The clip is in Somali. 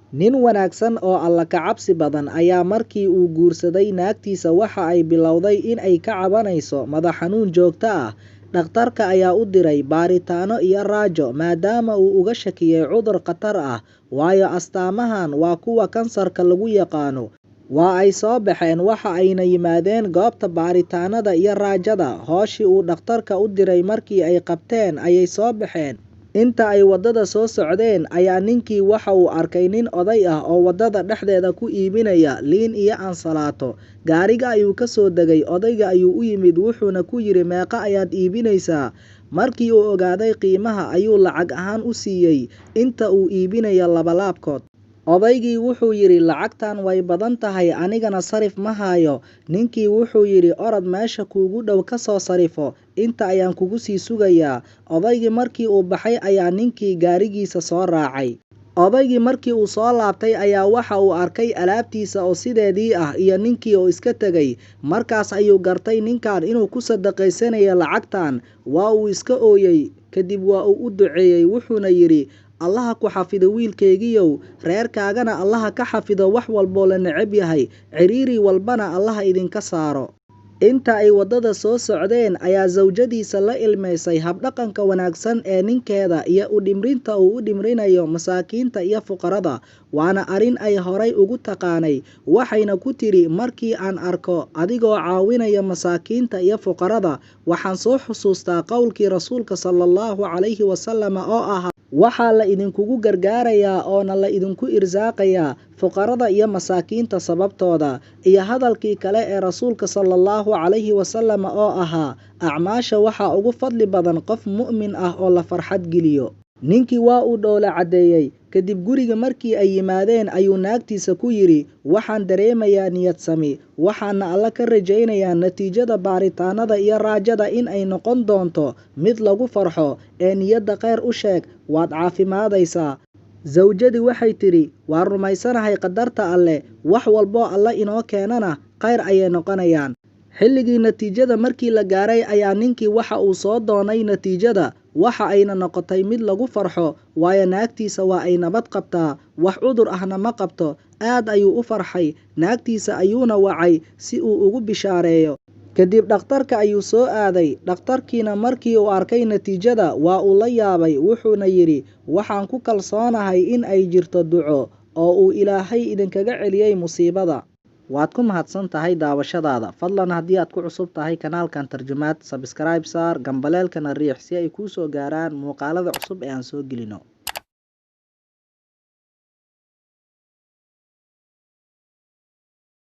Nin wanaagsan oo Alla ka cabsi badan ayaa markii uu guursaday naagtiisa waxa ay bilowday in ay ka cabanayso madax xanuun joogto ah. Dhakhtarka ayaa u diray baaritaano iyo raajo maadaama uu uga shakiyay cudur khatar ah, waayo astaamahan waa kuwa kansarka lagu yaqaano. Waa ay soo baxeen waxa ayna yimaadeen goobta baaritaanada iyo raajada. Hawshii uu dhakhtarka u diray markii ay qabteen ayay soo baxeen. Inta ay waddada soo socdeen ayaa ninkii waxa uu arkay nin oday ah oo waddada dhexdeeda ku iibinaya liin iyo ansalaato. Gaariga ayuu ka soo degay, odayga ayuu u yimid wuxuuna ku yidhi meeqa ayaad iibinaysaa? Markii uu ogaaday qiimaha ayuu lacag ahaan u siiyay inta uu iibinayo labalaabkood. Odaygii wuxuu yidhi lacagtan way badan tahay anigana sarif ma hayo. Ninkii wuxuu yidhi orod meesha kuugu dhow ka soo sarifo, inta ayaan kugu sii sugayaa. Odaygii markii uu baxay ayaa ninkii gaarigiisa soo raacay. Odaygii markii uu soo laabtay ayaa waxa uu arkay alaabtiisa oo sideedii ah iyo ninkii oo iska tegay. Markaas ayuu gartay ninkan inuu ku sadaqaysanayo lacagtan. Waa uu iska ooyay, kadib waa uu u duceeyay wuxuuna yidhi Allaha ku xafido wiilkaygiiyow, reerkaagana Allaha ka xafido wax walboo la neceb yahay, ciriiri walbana Allaha idinka saaro. Inta ay waddada soo socdeen ayaa zawjadiisa la ilmaysay habdhaqanka wanaagsan ee ninkeeda iyo u dhimrinta uu u dhimrinayo masaakiinta iyo fuqarada, waana arrin ay horay ugu taqaanay. Waxayna ku tidhi markii aan arko adigoo caawinaya masaakiinta iyo fuqarada, waxaan soo xusuustaa qowlkii Rasuulka sallallahu calayhi wasallam oo ahaa waxaa la idinkugu gargaarayaa oona la idinku irsaaqayaa fuqarada iyo masaakiinta sababtooda, iyo hadalkii kale ee Rasuulka sallallahu calayhi wasallam oo ahaa acmaasha waxaa ugu fadli badan qof mu'min ah oo la farxad geliyo. Ninkii waa uu dhoola caddeeyay. Kadib guriga markii ay yimaadeen ayuu naagtiisa ku yidhi waxaan dareemayaa niyad sami, waxaana Alla ka rajaynayaa natiijada baaritaanada iyo raajada in ay noqon doonto mid lagu farxo ee niyadda khayr u sheeg, waad caafimaadaysaa. Zawjadii waxay tidhi waan rumaysanahay qadarta Alle, wax walboo Alle inoo keenana khayr ayay noqonayaan. Xilligii natiijada markii la gaaray ayaa ninkii waxa uu soo doonay natiijada, waxa ayna noqotay mid lagu farxo, waayo naagtiisa waa ay nabad qabtaa, wax cudur ahna ma qabto. Aad ayuu u farxay, naagtiisa ayuuna wacay si uu ugu bishaareeyo. Kadib dhakhtarka ayuu soo aaday, dhakhtarkiina markii uu arkay natiijada waa uu la yaabay, wuxuuna yidhi waxaan ku kalsoonahay in ay jirto duco oo uu Ilaahay idinkaga celiyay musiibada. Waad ku mahadsan tahay daawashadaada. Fadlan haddii aad ku cusub tahay kanaalkan Tarjumaad, subscribe saar, gambaleelkana riix si ay kuu soo gaaraan muuqaalada cusub ee aan soo gelino.